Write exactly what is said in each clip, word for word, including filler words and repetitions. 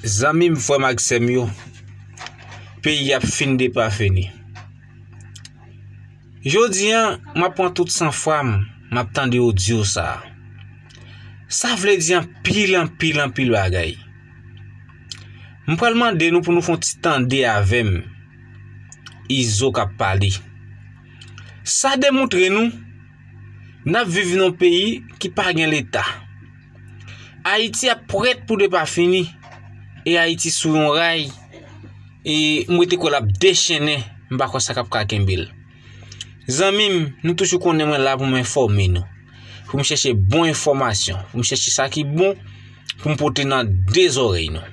Zanmi m, frè m ak sè m yo, peyi ap fin depafini. Jodi a, m ap pran tout sanfwa m, m ap tande odyo sa a. Sa vle di anpil, anpil, anpil bagay. M pral mande nou pou nou fè yon ti tande avè m. Izo k ap pale. Sa demontre nou, n ap viv nan yon peyi ki pa gen Leta. Ayiti ap prèt pou depafini, e Ayiti sou yon ray, e m rete kwè l ap dechennen, m pa kwè sa k ap ka kenbe l. Zanmi m, nou toujou konnen mwen la pou m enfòme nou, pou m chèche bon enfòmasyon, pou m chèche sa ki bon, pou m pote nan de zòrèy nou.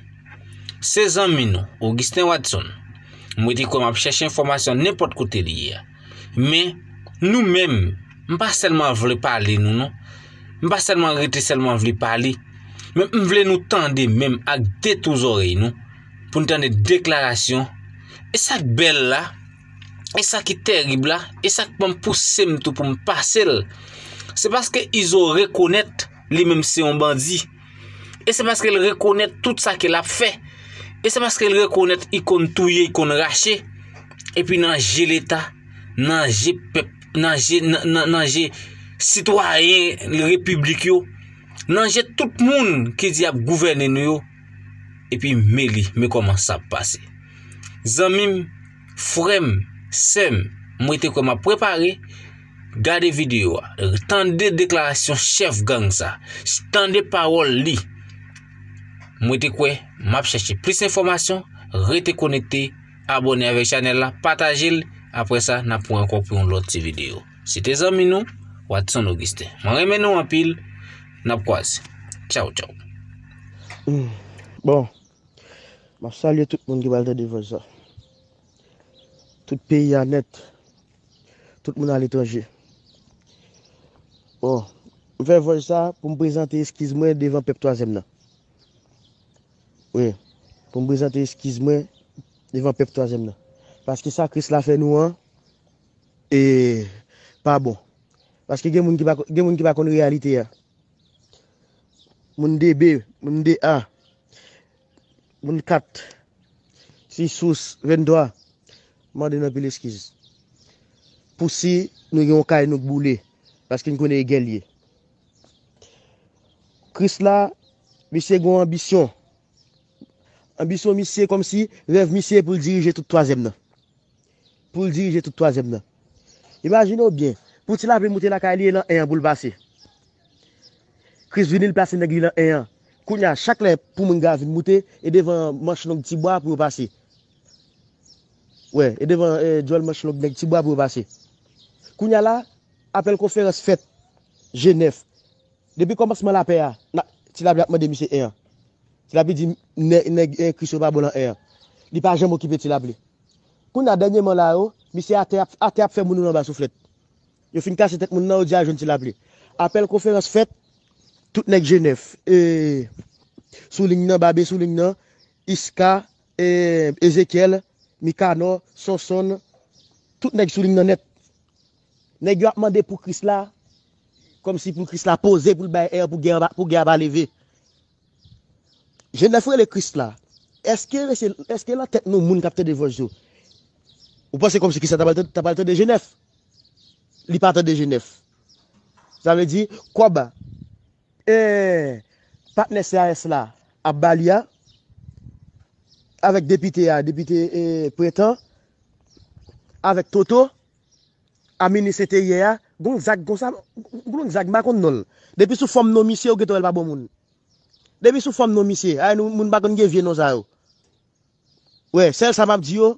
Se zanmi nou, Augustin Watson. M rete kwè m ap chèche enfòmasyon nenpòt kote li ye a. Men, nou menm, m pa sèlman vle pale nou, non. M pa sèlman rete sèlman vle pale. Men m vle nou tande menm ak de tou zòrèy nou, pou n tande deklarasyon. E sa k bèl la, e sa ki tèrib la, e sa k pran pouse m tou pou m pase l, se paske Izo rekonèt li menm se yon bandi. E se paske l rekonèt tout sa ke l ap fè. E se paske l rekonèt li konn touye, li konn rache. Epi nan je Leta, nan je pèp, nan je, nan, nan, nan je sitwayen repiblik yo, nan je tout moun ki di y ap gouvène nou yo, epi men li, men kòman sa ap pase. Zanmi m, frè m, sè m, m rete kwè m ap prepare, gade videyo a, tande deklarasyon chèf gang sa, tande pawòl li. M rete kwè m ap chèche plis enfòmasyon, rete konekte, abòne avèk chanèl la, pataje l, apre sa, n ap wè ankò pou yon lòt ti videyo. Se te zanmi nou, Watson Augustin. Mwen renmen nou anpil, n ap kwaze. Tchaw, tchaw. Hmm. Bon, m ap salye tout moun ki pral tande vòs sa. Tout peyi a nèt. Tout moun aletranje. Bon, m fè vòs sa pou m prezante eskiz mwen devan pèp twazyèm nan. Wi, pou m prezante eskiz mwen devan pèp twazyèm nan. Paske sa Kris la fè nou an, e pa bon. Paske gen moun ki pa, gen moun ki pa konn reyalite a. Moun de B, moun de A, moun kat, Ti Sous venntwa, mande n anpil eskiz. Pou si nou gen yon kay nou k boule, paske n konnen e gè l ye. Kris la, misye gen yon anbisyon. Anbisyon misye kòmsi rèv misye pou l dirije tout twazyèm nan. Pou l dirije tout twazyèm nan. Imajine w byen, pou Ti Lapli moute lakay li e lan en an pou l pase. Kris vini, l plase nèg li lan en an. Kounye a, chak lè pou moun ga vin moute, e devan manch long Ti Bwa pou yo pase. Wè, e devan e, djòl manch long nèg Ti Bwa pou yo pase. Kounye a la, apèl konferans fèt Jenèf. Depi kòmansman lapè a, n ap, Ti Lapli ap mande misye en an. Ti Lapli di nè- nèg eh, Kris yo pa bo lan en an. Li pa janm okipe Ti Lapli. Kounye a dènyèman la yo, misye atè ap, atè ap fè moun yo anba souflèt. Yo fin kase tèt moun nan, yo di al jwenn Ti Lapli. Apèl konferans fèt, tout nèg Jenèf, eh, sou liy nan, Babe sou liy nan, Iska, eh, Ezekyèl, Mikanò, Sonsonn, tout nèg sou liy nan nèt. Nèg yo ap mande pou Kris la, kòmsi pou Kris la poze pou l bay èr pou gè a pa- pou gè a pa leve. Jenèf rele Kris la. Èske rese- èske nan tèt nou moun k ap tande vòs yo? Ou panse kòmsi Kris la ta pral tande- ta pral tande Jenèf? Li pa tande Jenèf. Sa vle di, kòb eh, patnè C A S la ap ba li a, avèk depite a, depite eh, Prentan, avèk Toto, a minis enteryè a, gon zag konsa, gon zag m pa konn non l. Depi sou fòm non misye, ou gentan wè l pa bon moun. Depi sou fòm non misye, ay nou moun pa konn gen vye non sa yo. Wè, sèl sa m ap di yo,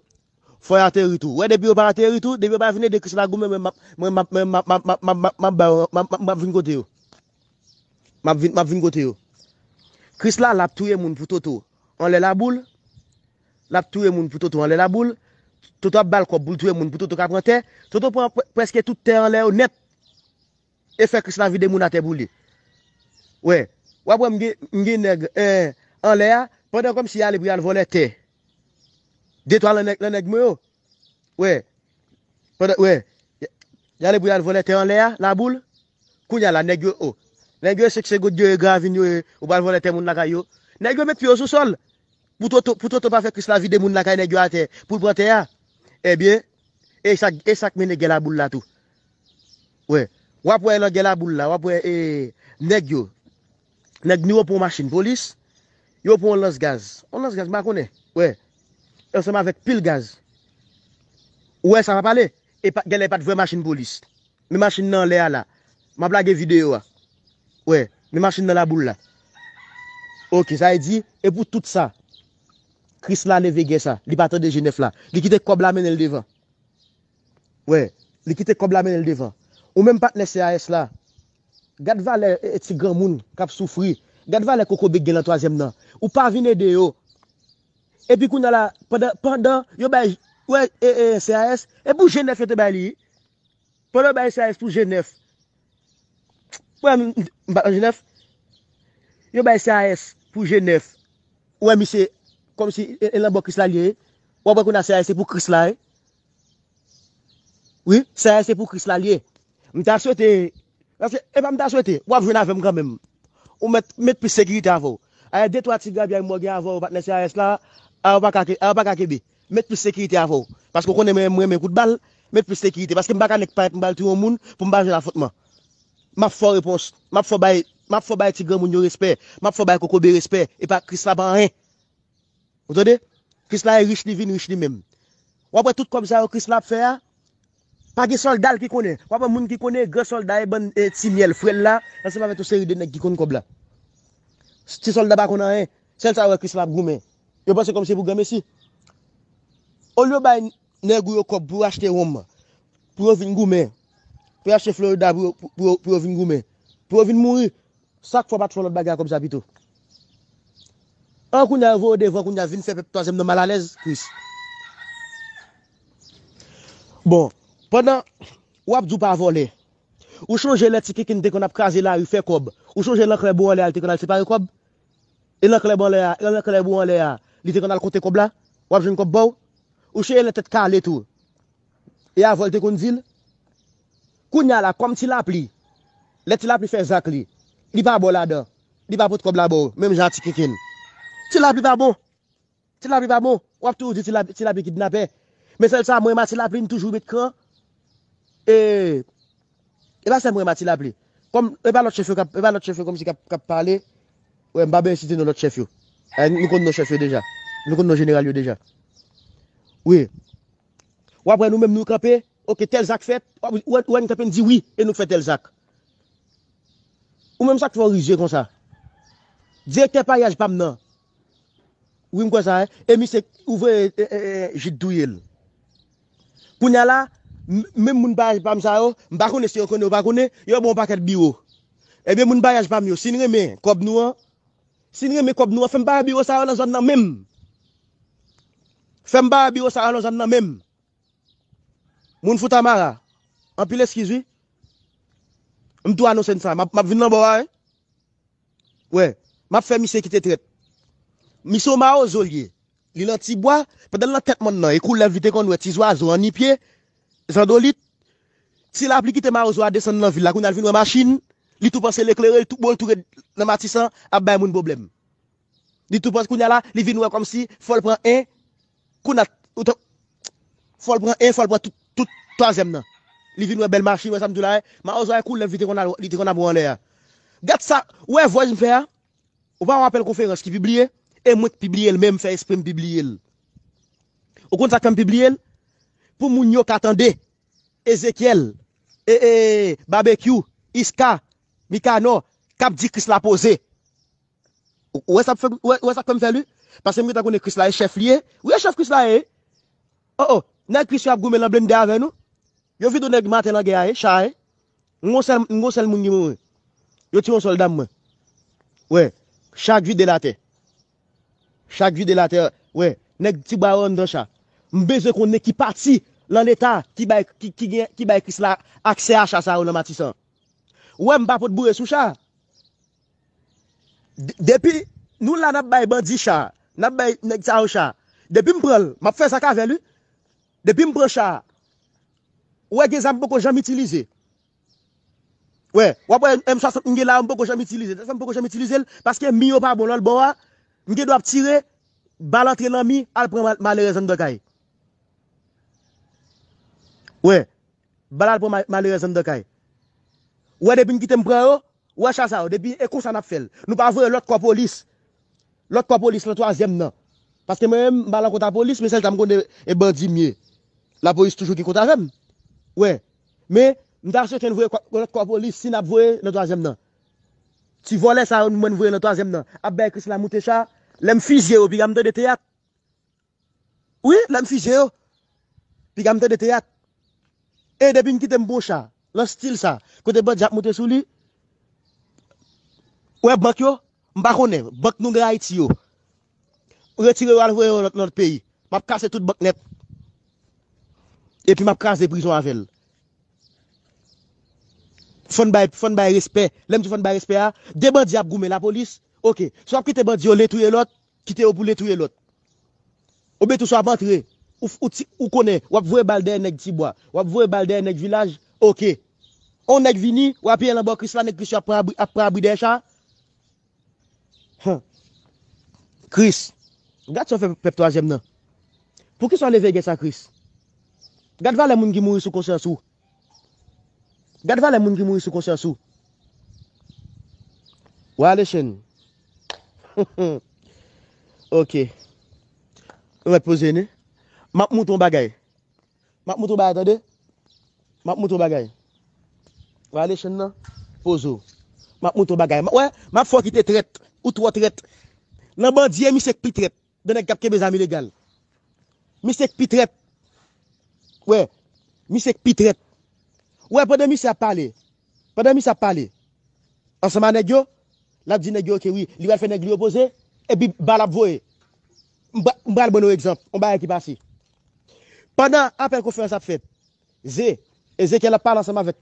fò y ateri tou. Wè, depi yo pa ateri tou, depi yo pa vin ede Kris la goumen, mwen m ap mwen m ap mwen m ap m ap m ap m ap m ap ba yo, m ap m ap m ap vin kote yo. M ap vin m ap vin kote yo. Kris la, l ap touye moun pou Toto anlè laboul. L ap touye moun pou Toto anlè laboul. Toto ap ba l kòb pou l touye moun pou Toto ka pran tè. Toto pran prè- prèske tout tè anlè yo nèt. E fè Kris la vide moun atè pou li. Wè, w ap wè m gen, m gen nèg eh, anlè a, pandan kòmsi y ale pou y al vòlè tè. De twa lan nèg, lan nèg mwen yo. Wè, pandan, wè, y- y ale pou y al vòlè tè anlè a, laboul. Kounye a la, nèg yo, o. Nèg yo, se se goud yo, e gravin yo, e, ou pral vòlè tè moun lakay yo. Nèg yo met pye yo sou sòl. Pou Toto, pou Toto pa fè Krisla vide moun lakay nèg yo atè, pou l pran tè a. Ebyen, e sa, e sa k mennen gè laboul la tou. Wè. W ap wè nan gè laboul la, w ap wè e, nèg yo. Nèg nou yo pran yon machin polis, yo pran yon lans gaz. Yon lans gaz, m pa konnen. Wè. Ansanm avèk pil gaz. Ou wè sa pa pale? E pa, genlè pa t vrè machin polis. Men machin nan anlè a la. M ap lage videyo a. Wè, men machin nan laboul la. Oke, sa vle di, e pou tout sa, Krisla leve gè sa. Li pa tande G nèf la. Li kite kòb la mennen l devan. Wè, li kite kòb la mennen l devan. Ou menm patnè C A S la, gad valè e, ti granmoun k ap soufri. Gad valè kokobe k gen nan twazyèm nan. Ou pa vin ede yo. Epi kounye a la, pandan, pandan yo bay, wè, e, e, C A S, e pou G nèf yo te bay li. Pandan yo bay C A S pou G nèf. Wè, m, m pa nan G nèf. Yo bay C A S pou G nèf. Ou wè misye, kòmsi e, e nan bò Krisla l ye. W ap wè kounye a C A S se pou Krisla, wi. Wi, C A S se pou Krisla l ye. M ta swete, paske e pa m ta swete, w ap jwenn avè m kanmenm. Ou mèt, met plis sekirite avè w. Ayè, de twa ti grabyay m wè gen avè w, patnè C A S la, a, w pa ka ke, a, w pa ka kenbe. Met plis sekirite avè w. Paske w konnen mwen, mwen renmen kout bal, met plis sekirite. Paske m pa ka nèk parèt m pral touye yon moun pou m pa jwenn afwontman. M ap fè w repons. M ap fè w bay, m ap fè w bay ti granmoun yo respè. M ap fè w bay kokobe respè. E pa Krisla pa anyen. Ou tande? Krisla e rich, li vin rich li menm. W ap wè tout kòb sa yo Krisla ap fè a, pa gen sòlda l ki konnen. W ap wè moun ki konnen, gran sòlda e bann e, ti myèl frè l la, ansanm avèk yon seri de nèg ki konn kòb la. Ti sòlda pa konn anyen. Sèl sa yo wè Krisla ap goumen. Yo panse kòmsi pou granmesi. Olye yo bay nèg ou yo kòb pou yo achte wonm, pou yo vin goumen, pou yo achte Florida, pou yo, pou, pou yo, pou yo vin goumen, pou yo vin mouri. Sa k fè w pa t fè yon lòt bagay a kòb sa pito? An, kounye a yo voye w devan, kounye a vin fè pèp twazyèm nan malalèz, Kris. Bon, pandan w ap di w pa vòlè, ou chonje lè Ti Kinkin te konn ap kraze lari fè kòb? Ou chonje nan klèb ou anlè a, li te konn al separe kòb? E nan klèb anlè a, e nan klèb ou anlè a, li te konn al konte kòb la? W ap jwenn kòb ba w? Ou chonje lè Tèt Kale tou? E avè w l te konn di l? Kounye a la, kòm Ti Lapli, lè Ti Lapli fè zak li, li pa ba w ladan, li pa pot kòb la ba w, menm jan a Ti Kinkin. Ti Lapli pa bon. Ti Lapli pa bon. W ap toujou di Ti Lapli, Ti Lapli kidnapè. Men sèl sa, mwen renmen a Ti Lapli, m toujou met kran. E, e pa sèl mwen renmen a Ti Lapli. Kòm, e pa lòt chèf yo k ap, e pa lòt chèf yo kòmsi k ap, k ap pale. Wè, m pa bezwen site non lòt chèf yo. Eh, nou konn non chèf yo deja. Nou konn non jeneral yo deja. Wi. W ap wè nou menm nou kanpe, oke, tèl zak fèt, w ap, ou wè, ou wè n kanpe n di wi, e nou k fè tèl zak. Ou menm sa k fè w rizye konsa? Direktè paryaj pa m nan. Wi, m kwè sa, e, e misye ouvre, e, e, e, Jid touye l. Kounye a la, m, menm moun paryaj pa m sa yo, m pa konnen si yo konnen ou pa konnen, yo ba w yon pakèt biwo. Ebyen, moun paryaj pa m yo, si n renmen kòb nou an, si n renmen kòb nou an, fè m bay biwo sa yo nan zòn nan menm. Fè m bay biwo sa yo nan zòn nan menm. Moun Foutamara, anpil eskiz wi. M tou anonse n sa, m ap, m ap vin nan bò a, wi. Wè, m ap fè misye kite trèt. Misye yon mawozo l ye. Li nan Tibwa, pandan l nan tèt mòn nan, e koulèv li te konn wè, ti zwazo, annipye, zandolit. Ti Lapli kite mawozo a desann nan vil la, kounye a l vin wè machin, li tou panse l eklere, li tou, bon, l tou ret nan Matisan, ap bay moun pwoblèm. Li tou panse kounye a la, li vin wè kòmsi, fò l pran en, kounye a, ou t-, fò l pran en, fò l pran tout, tout twazyèm nan. Li vin wè bèl machin, wè sa m di w la, wè, mawozo a e koulèv li te konn al, li te konn ap wè anlè a. Gad sa, ou wè voice m fè a? Ou pa wè apèl konferans ki pibliye? E mwen k pibliye l, menm fè espre m pibliye l. Ou konn sa k fè m pibliye l? Pou moun yo ka tande. Ezekyèl, e, e, Babekyou, Iska, Mikanò, k ap di Krisla poze. Ou, ou wè sa k fè, ou wè, ou wè sa k fè m fè l, wi? Paske m gentan konnen Krisla e chèf li ye. Wi, e chèf Krisla ye. O, o, nèg Kris yo ap goumen nan blende avè nou. Yo vide yon nèg maten nan gè a, e, cha, e. M gon sèl, m gon sèl moun ki mouri. Yo tiye yon sòlda m, mwen. Wè, cha k vide l atè. Cha k vide l atè, wè, nèg Tibwa yo anndan cha. M bezwen konnen ki pati nan Leta ki bay, ki, ki gen, ki bay Krisla aksè a cha sa yo nan Matisan. Wè, m pa pot boure sou cha. D-, depi nou la, n ap bay bandi cha, n ap bay nèg sa yo cha. Depi m pran l, m ap fè zak avè l, wi. Depi m pran cha, ou wè gen zam m poko janm itilize. Wè, w ap wè M swasant m gen la, m poko janm itilize. Tèlfwa m poko janm itilize l, paske mi yo pa bon lòt bò a, m gen dwa ap tire, Bal antre nan mi, al pran mal- malerèz anndan kay. Wè, bal al pran mal- malerèz anndan kay. Wè, depi n kite m pran yo, wè cha sa yo, depi e konsa n ap fè l. Nou pa voye lòt kò polis. Lòt kò polis lan twazyèm nan. Paske mwen menm, m pa nan kont a polis, men sèl sa m konnen e bandi m ye. Lapolis toujou gen kont avè m. Wè. Men, m ta swete n voye kò- lòt kò polis, si n ap voye nan twazyèm nan. Ti vòlè sa yo, mwen voye nan twazyèm nan. Ap bay Krisla moute cha, lè m fizye yo, piga m tande teyat. Wi, lè m fizye yo, piga m tande teyat. E depi n kite m bon cha, nan stil sa, kote bandi ap moute sou li, wè bank yo, m pa konnen, bank nou gen Ayiti yo. Retire yo al voye yo nan lòt peyi. M ap kase tout bank nèt. Epi m ap kraze prizon avè l. Fò n bay, fò n bay respè. Lè m di fò n bay respè a, de bandi ap goumen lapolis. Oke, si w ap kite bandi yo len touye lòt, kite yo pou len touye lòt. Oubyen tou si w ap antre, ou, ou, ti- ou konnen, w ap voye bal dèyè nèg Tibwa, w ap voye bal dèyè nèg vilaj, oke. On nèg vini, w apiye l anba Krisla, nèg Krisla ap pran abri, ap pran abri dèyè cha. Huh. Kris, gad sa w fè pèp twazyèm nan. Poukisa w leve gè sa, Kris? Gad valè moun ki mouri sou konsyans ou. Gad valè moun ki mouri sou konsyans ou. Wale chen. Oke. Ou mèt poze, ne? M ap montre yon bagay. M ap montre w bagay, tande. M ap montre w bagay. Wale chen nan. Poze w. M ap montre w bagay. M- Wè, m ap fè w kite trèt. Ou twò trèt. Nan bandi, e misye k pi trèt. De nèg k ap kenbe zam ilegal. Misye k pi trèt. Wè. Misye k pi trèt. Wè, pandan misye ap pale. Pandan misye ap pale. Ansanm a nèg yo, l ap di nèg yo, oke, wi, li pral fè nèg li yo poze, epi bal ap voye. M pra- m pral ban nou egzanp, yon bagay ki pase. Pandan apèl konferans ap fèt, Ze, Ezekyèl ap pale ansanm avèk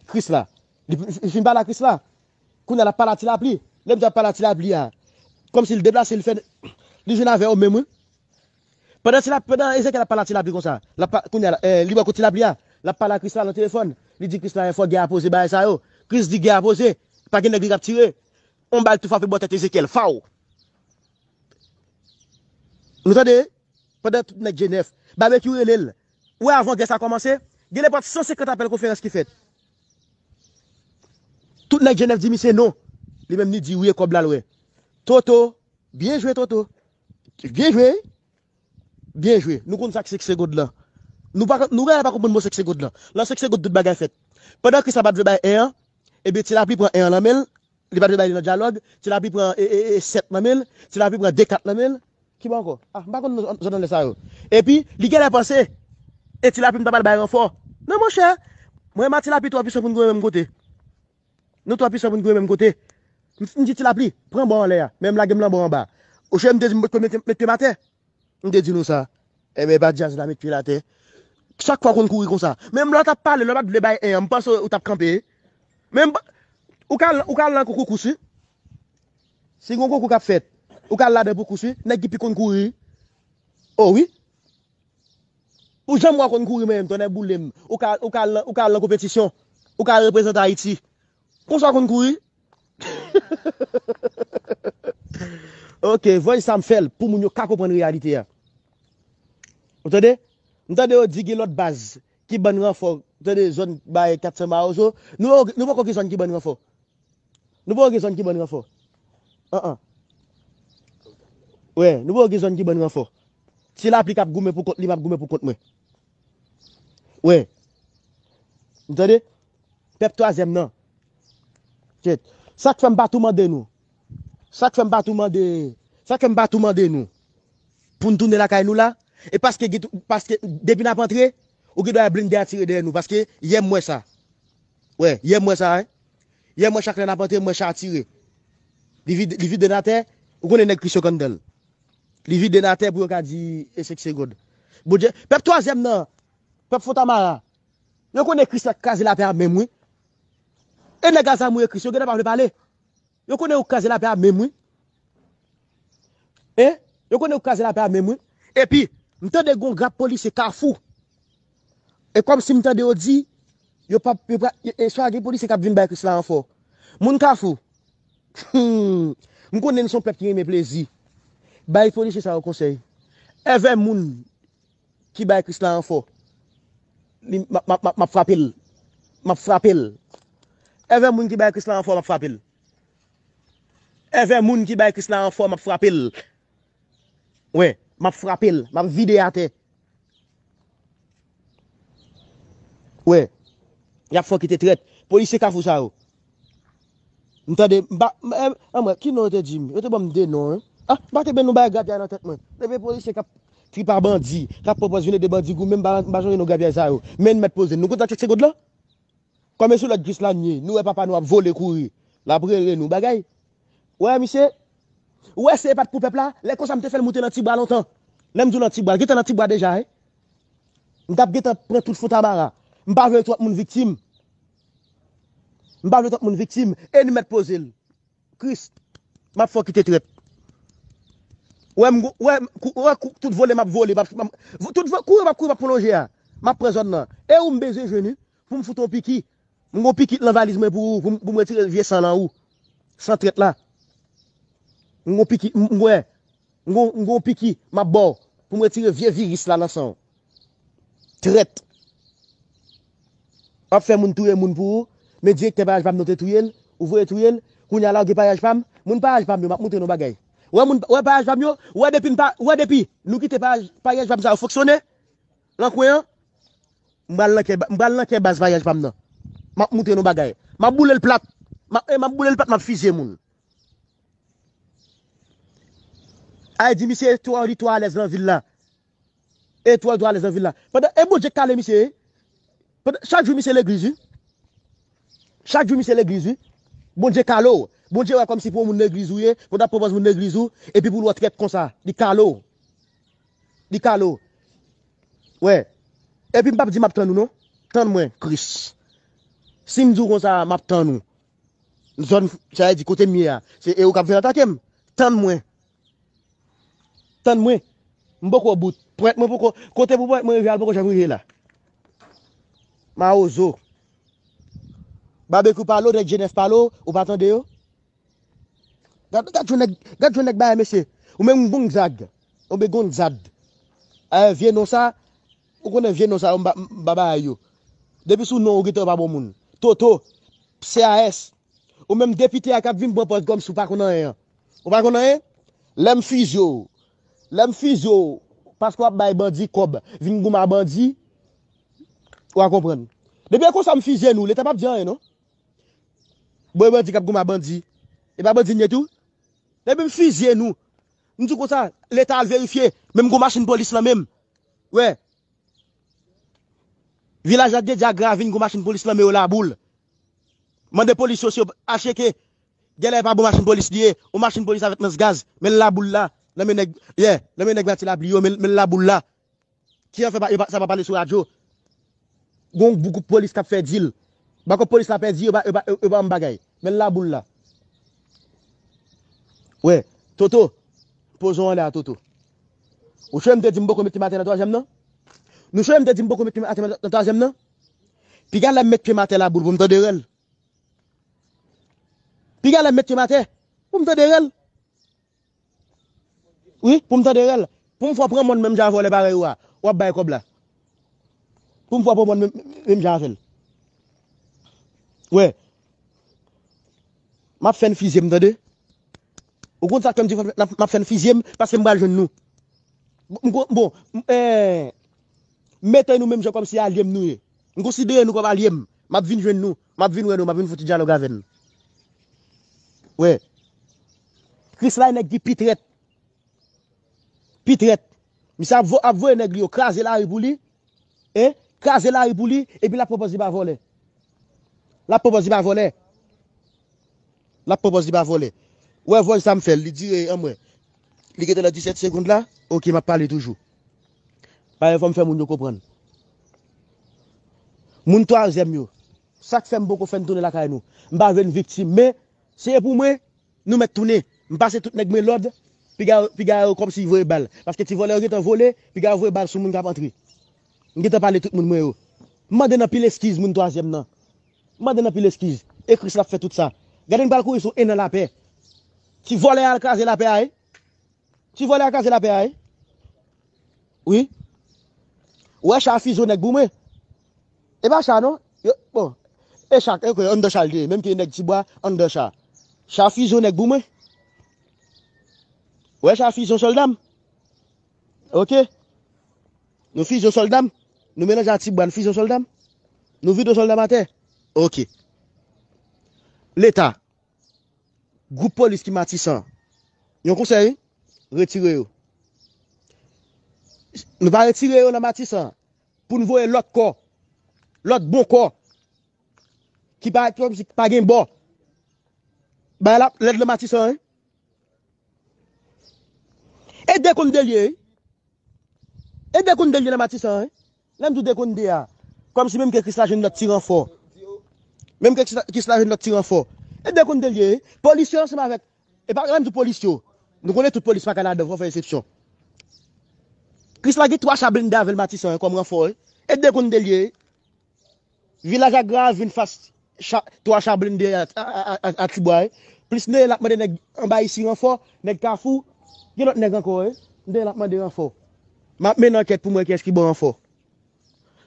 Krisla. Li, li fin pale a Krisla. Kounye a l ap pale a Ti Lapli. Lè m di ap pale a Ti Lapli a, kòmsi l deplase, li fè, li jwenn avè yo menm, wi. Pandan Ti Lapli, pandan Ezekyèl ap pale a Ti Lapli konsa, l ap pa- kounye a, eh, li bò kot Ti Lapli a, l ap pale a Krisla nan telefòn. Li di Krisla, fò gè a poze bagay sa yo. Kris di gè a poze. Pa gen nèg li k ap tire. On bal tou frape bò tèt Ezekyèl. Faw. Nou tande? Pandan tout nèg Jenèf. Babekyou rele l. Ou wè avan gè sa kòmanse, gen nenpòt san senkant apèl konferans ki fèt. Tout nèg Jenèf di misye non. Li menm li di wi e kòb la l wè. Toto, byen jwe Toto. Byen jwe. Byen jwe. Nou konn sa k senk segond lan. Nou pa, nou genlè pa konprann mo senk segond lan. Nan senk segond tout bagay fèt. Pandan Krisla pa t vle bay en an, ebyen Ti Lapli pran en an nan men l, li pa t vle bay li nan dyalòg, Ti Lapli pran e, e, e, sèt nan men l, Ti Lapli pran de kat nan men l. Ki bò ankò? Ah, m pa konn zòn anlè sa yo. Epi, li genlè panse, e Ti Lapli m ta pral bay ranfò. Non, monchè, mwen menm a Ti Lapli twò pwisan pou n goumen menm kote. Nou twò pwisan pou n goumen menm kote. M, m di Ti Lapli, pran bò anlè a. Men m lage m nan bò anba. Oche m te di m potko mete, mete m atè. M te di nou sa. Enben, pa djaz la met pye l atè. Chak fwa w konn kouri konsa. Menm lè w t ap pale, lè w pa t vle bay en an, m panse w t ap kanpe. Men m pa- ou ka al, ou ka al nan konkou kous, wi. Si gen yon konkou k ap fèt, ou ka al ladan pou kous, wi. Nèg ki pi konn kouri. O wi. Ou janm wè w konn kouri menm, tonnè boule m. Ou ka, ou ka al nan, ou ka al nan konpetisyon. Ou ka al reprezante Ayiti. Konsa w konn kouri. Ok, voice sa m fè l pou moun yo ka konprann reyalite a. Ou tande? M tande yo di gen lòt baz ki ban ranfò. Ou tande zòn bay kat san Mawozo. Nou, nou poko gen zòn ki ban ranfò. Nou poko gen zòn ki ban ranfò. An an. Wè, nou poko gen zòn ki ban ranfò. Ti Lapli k ap goumen pou kont li, m ap goumen pou kont mwen. Wè. Ou tande? Pèp twazyèm nan. Kèt. Sa k fè m pa tou mande nou. Sa k fè m pa tou mande. Sa k fè m pa tou mande nou. Pou n tounen lakay nou la. E paske, gen tou- paske depi n ap antre, ou gen dwa wè blende a tire dèyè nou. Paske yè m wè sa. Wè, yè m wè sa, wi. Yè m wè chak lè n ap antre, m wè cha a tire. Li vide, li vide n atè, ou konnen nèg Kris yo k anndan l. Li vide n atè pou yo ka di e senk segond. Bondye, pèp twazyèm nan, pèp Fontamara, yo konnen Kris la k kraze lapè a menm, wi. E nèg a zam ou ye Kris, yo gentan pa vle pale. Yo konnen ou k kraze lapè a menm, wi. Hein? Yo konnen ou k kraze lapè a menm, wi. Epi, m tande gon grap polisye Kafou. E kòmsi m tande yo di, yo p ap, yo pa, e, e swa gen polisye k ap vin bay Kris la ranfò. Moun Kafou, hmm, m konnen n se yon pèp ki renmen plezi. Bay polisye sa yo konsèy. Èvè moun ki bay Krisla ranfò, li, m ap, m ap, m ap, m ap frape l. M ap frape l. Èvè moun ki bay Krisla ranfò, m ap frape l. Èvè moun ki bay Krisla ranfò, m ap frape l. Wi, m ap frape l. M ap vide atè. Wi. Y ap fè w kite trèt. Polisye Kafou sa yo. M tande, m pa, m, eh, anmwey, ki non yo te di m? Yo te ban m de non, hein. Ah, m pa te benn nou bay grapyay nan tèt mwen. Depi polisye k ap trip a bandi, k ap pran pòz vin ede bandi goumen, m pa, m pa sonje non grapyay sa yo. Men n mèt poze n. Nou konn sa k fèk se gòd la? Kòm e sou lòd Krisla n ye, nou wè papa nou ap vole kouri. L ap rele nou bagay. Wè, misye, wè, se e pa t pou pèp la, lè konsa m te fè l moute nan ti bwa lontan. Lè m di w nan ti bwa, gentan nan ti bwa deja, hein. M t ap gentan pran tout Fontamara. M pa vle twòp moun viktim. M pa vle twòp moun viktim. E n mèt poze l. Kris, m ap fè w kite trèt. Wè, m, wè, m, kou, wè, kou, tout vole, m ap vole. M ap, m ap, tout vo-, kouri, m ap kouri, m ap pran lonje a. M ap pran zòn nan. E ou m bezwen jwenn, wi, pou m fout w piki. M gon piki nan valiz mwen pou ou, pou m, pou m retire vye san nan ou. San trèt la. M gon piki, m, m, wè. M gon, m gon piki, m ap ba w. Pou m retire vye viris la nan san w. Trèt. W ap fè moun touye moun pou ou. Men direktè payaj pa m nan te touye l. Ou voye touye l. Kounye a la, w gen payaj pa m. Moun payaj pa m yo, m ap montre nou bagay. Wè moun, wè payaj pa m yo, wè depi n pa, wè depi nou kite payaj, payaj pa m sa yo fonksyone nan kwen an, m pral nan kè, m pral nan kè baz payaj pa m nan. M ap montre nou bagay. M ap boule l plat. M ap, e m ap boule l plat, m ap fizye moun. Ay di misye twò, li twò alèz nan vil la. E twò, li twò alèz nan vil la. Pandan, e Bondye k kale misye, wi. Pandan, chak jou misye legliz, wi. Chak jou misye legliz, wi. Bondye kale w. Bondye wè kòmsi pou yon moun legliz ou ye, pou w t ap pran pòz moun legliz ou, epi pou l wè w trèt konsa. Li kale w. Li kale w. Wè. Epi m p ap di m ap tann ou, non. Tann mwen, Kris. Si m di w konsa, m ap tann ou. Zòn, sa vle di kote m ye a. Se e ou k ap vin atake m. Tann mwen. Tann mwen. M poko bout. Pwent mwen poko, kote pou pwent mwen rive a, l poko janm rive la. Mawozo. Babekyou pale w, nèg Jenèf pale w, ou pa tande yo? Gad, gad jan nèg, gad jan nèg bagay, mesye. Ou menm Gonzag. Ou ben Gonzag. Eh, vye non sa, ou konnen vye non sa yo, m pa, m pa bay yo. Depi sou non, ou gentan pa bon moun. Toto, C A S. Ou menm depite a k ap vin pran pòz kòmsi w pa konn anyen an. Ou pa konn anyen? Lè m fizye w, lè m fizye w, paske w ap bay bandi kòb, vin goumen a bandi, w a konprann. Depi e konsa m fizye nou, Leta p ap di anyen, non. Bon, e bandi k ap goumen a bandi. E pa bandi n ye tou? Depi m fizye nou, m di konsa, Leta al verifye, menm gon machin polis nan men m. Wè. Vilaj Ladrye di a Gravin, gon machin polis nan men yo Laboul. Mande polis yo si yo acheke. Genlè e pa bon machin polis li ye, yon machin polis avèk lans gaz, men l Laboul la, nan men nèg, yeah, nan men nèg Matye Lapli yo, men, men l Laboul la. Ki afè pa, yo pa, sa pa pale sou radyo? Gon gwoup polis k ap fè dil. Bakòp polis la pèdi, yo pa, yo pa, yo pa yon bagay. Men l Laboul la. Wè, Toto, poze w anlè a, Toto. Ou sonje m te di m poko met pye m atè nan twazyèm nan? Nou sonje m te di m poko met pye m atè nan twazyèm nan? Piga lè m met pye m atè Laboul pou m tande rèl. Piga lè m met pye m atè pou m tande rèl. Wi, pou m tande rèl. Pou m fè w pran mòn menm jan a vòlè parèy ou a. W ap bay kòb la. Pou m fè w pran mòn menm, menm jan avè l. Wè. M ap fè n fizye m, tande. Ou konn sa k fè m di m ap, m ap fè n fizye m, paske m pral jwenn nou. M kon-, bon, m, eh, mete nou menm jan kòmsi alye m nou ye. M konsidere nou kòm alye m. M ap vin jwenn nou. M ap vin wè nou. M ap vin fouti dyalòg avè n. Wè. Krisla e nèg ki pi trèt. Pi trèt. Misye ap vo-, ap voye nèg li yo kraze lari pou li. E, kraze lari pou li, epi l ap pran pòz li pa vòlè. L ap pran pòz li pa vòlè. L ap pran pòz li pa vòlè. Ou wè vòl sa m fè l, li dire anmwey. Li gentan nan disèt segond la? Oke, m ap pale toujou. Paske fò m fè moun yo konprann. Moun twazyèm yo. Sa k fè m poko fè n tounen lakay nou? M pa vle n viktim, men se pou mwen, nou mèt tounen. M pase tout nèg mwen lòd, piga, piga yo kòmsi voye bal. Paske ti vòlè yo gentan vole, piga yo voye bal sou moun k ap antre. M gentan pale tout moun mwen yo. M mande n anpil eskiz moun twazyèm nan. M mande n anpil eskiz. E Kris l ap fè tout sa. Gade n pral kouri sou en an lapè. Ti vòlè a al kraze lapè a, wi. Ti vòlè a kraze lapè a, wi. Wi. Ou wè cha a fizo nèg pou mwen. E pa cha non. Yo, bon. E cha, e, anndan cha l te ye. Menm ke nèg Tibwa, anndan cha. Cha a fizo nèg pou mwen. Ou wè cha a fizo sòlda m. Ok. Nou fizo sòlda m. Nou melanje a Tibwa, nou fizo sòlda m. Nou vide sòlda m atè. Ok. Leta. Gwoup polis ki Matisan. Yon konsèy, retire yo. Nou pa retire yo nan Matisan pou n voye lòt kò, lòt bon kò, ki pa, ki pa gen bò. Bay la, lèd nan Matisan, wi. E dekonn de l ye, wi. E dekonn de l ye nan Matisan, wi. Lè m di w dekonn de a, kòmsi menm ke Krisla jwenn lòt ti ranfò. Menm ke Krisla, Krisla jwenn lòt ti ranfò. E dekonn de l ye, wi. Polis yo ansanm avèk, e pa menm tou polis yo. Nou konnen tout polis pa ka ladan, fò fè eksepsyon. Krisla gen twa cha blende avè l Matisan, wi, kòm ranfò, wi. E dekonn de l ye, wi. Vilaj ak Gran Ravin fas cha, twa cha blende a, a, a, a, a Tibwa, wi. Plis Neye l ap mande nèg anba isi ranfò, nèg Kafou, gen lòt nèg ankò, wi. Neye l ap mande ranfò. M ap mennen ankèt pou m wè kiyès ki ban ranfò.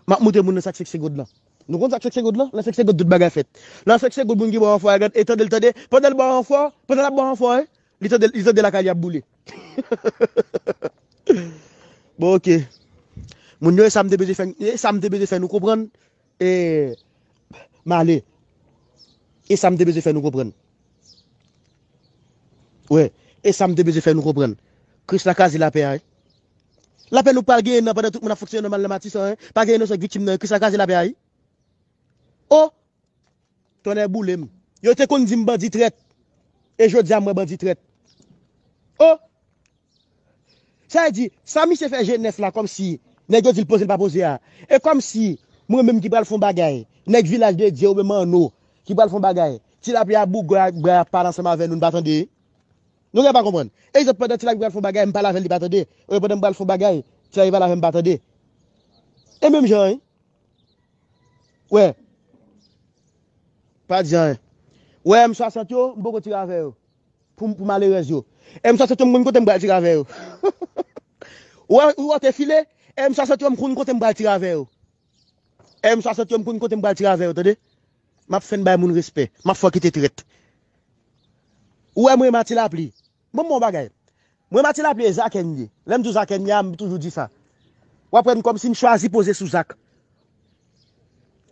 M ap montre moun nan sa k senk senk goud lan. Nou konn sa k senk senk goud lan? Nan senk senk goud tout bagay fèt. Nan senk senk goud moun ki ban ranfò a, gad, e tande l tande, pandan l ban ranfò, pandan l ap ban ranfò, wi. Li tande, li tande lakay li ap boule. Bon, ok. Moun yo, e sa m te bezwen fè, e sa m te bezwen fè nou konprann, e, m ale. E sa m te bezwen fè nou konprann. Wi, e sa m te bezwen fè nou konprann. Krisla kraze lapè a, wi. Lapè nou pral genyen nan pandan tout moun ap fonksyone nòmal nan Matisan, wi. Pa genyen nan sa k viktim nan, Krisla kraze lapè a, wi. O! Tonnè boule m. Yo te konn di m bandi trèt. E jodi a m wè bandi trèt. O! Sa vle di, sa misye fè G nèf la kòmsi nèg yo di l poze l pa poze a. E kòmsi mwen menm ki pral fè yon bagay, nèg Vilaj de Dye oubyen Manno ki pral fè yon bagay, Ti Lapli a bougay ak bra ap pale ansanm avè nou, n pa tande. Nou gen pa konprann. Egzanp, pandan Ti Lapli pral fè yon bagay, m pale avè l, li pa tande. Oubyen pandan m pral fè yon bagay, Ti Lapli pale avè m, m pa tande. E menm jan, wi. Wè. Pa di anyen. Wè, M swasant yo, m poko tire avè yo. Pou, pou malerèz yo. M swasant yo, m konn kote m pral tire avè yo. Ou wè, ou wè te file, M swasant yo, m konn kote m pral tire avè yo. M swasant yo, m konn kote m pral tire avè yo, tande? M ap fè n bay moun respè. M ap fè w kite trèt. Ou wè mwen, Mati Lapli. Bon, bon bagay. Mwen, Mati Lapli, e Zakè m ye. Lè m di w Zakè m ye a, m toujou di sa. W ap wè m kòmsi m chwazi poze sou Zak.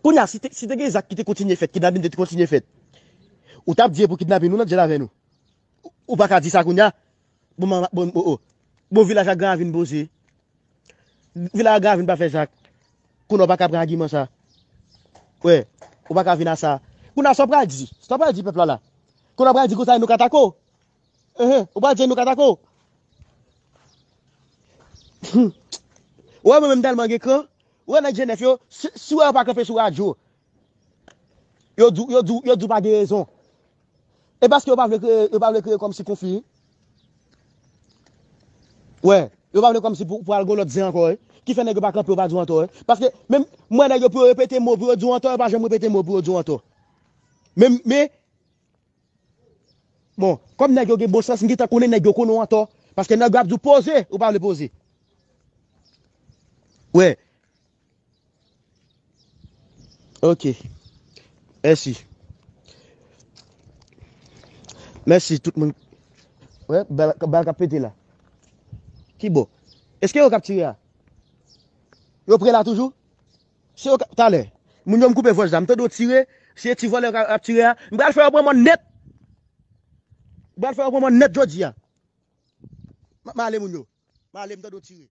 Kounye a, si te, si te gen Zak ki te kontinye fèt, kidnapin te kontinye fèt, ou t ap di e pou kidnapin nou nan djèl avè nou. Ou, ou pa ka di sa kounye a. Bon, man, bon, oh, oh. Bon, Vilaj ak Gran Ravin poze. Vilaj ak Gran Ravin pa fè Zak. Kounye a w pa ka pran agiman sa. Wè, ou pa ka vin a sa. Kounye a, sa w pral di? Sa w pral di pèp la la? Kounye a, w pral di konsa, nou ka atake w? Enhen, ou pral di nou ka atake w? Ou wè mwen menm tèlman gen kran. Ou wè nèg G nèf yo, si, si w wè yo pa kanpe sou radyo, yo di w, yo di w, yo di w pa gen rezon. E paske yo pa vle kreye, yo pa vle kreye kòmsi konfli. Wè, yo pa vle kòmsi pou, pou al gen lòt zen ankò, wi. Ki fè nèg yo pa kanpe, yo pa di w antò, wi. Paske menm, m wè nèg yo pou yo repete mo, pou yo di w antò, yo pa janm repete mo pou yo di w antò. Men, men, Bon, kòm nèg yo gen bon sans, m gentan konnen nèg yo konnen w antò. Paske nèg yo ap di w poze, ou pa vle poze. Wè. Ok. Mèsi. Mèsi tout moun. Wè, bal, bal k ap pete la. Ki bò? Èske yo k ap tire a? Yo pre la toujou? Se yo k ap, talè, moun yo m koupe vwèj la, m tande yo tire, se ti vòlè k ap tire a, m pral fè yo pran mòn nèt. M pral fè yo pran mòn nèt jodi a. M, m ale moun yo. M ale, m tande yo tire.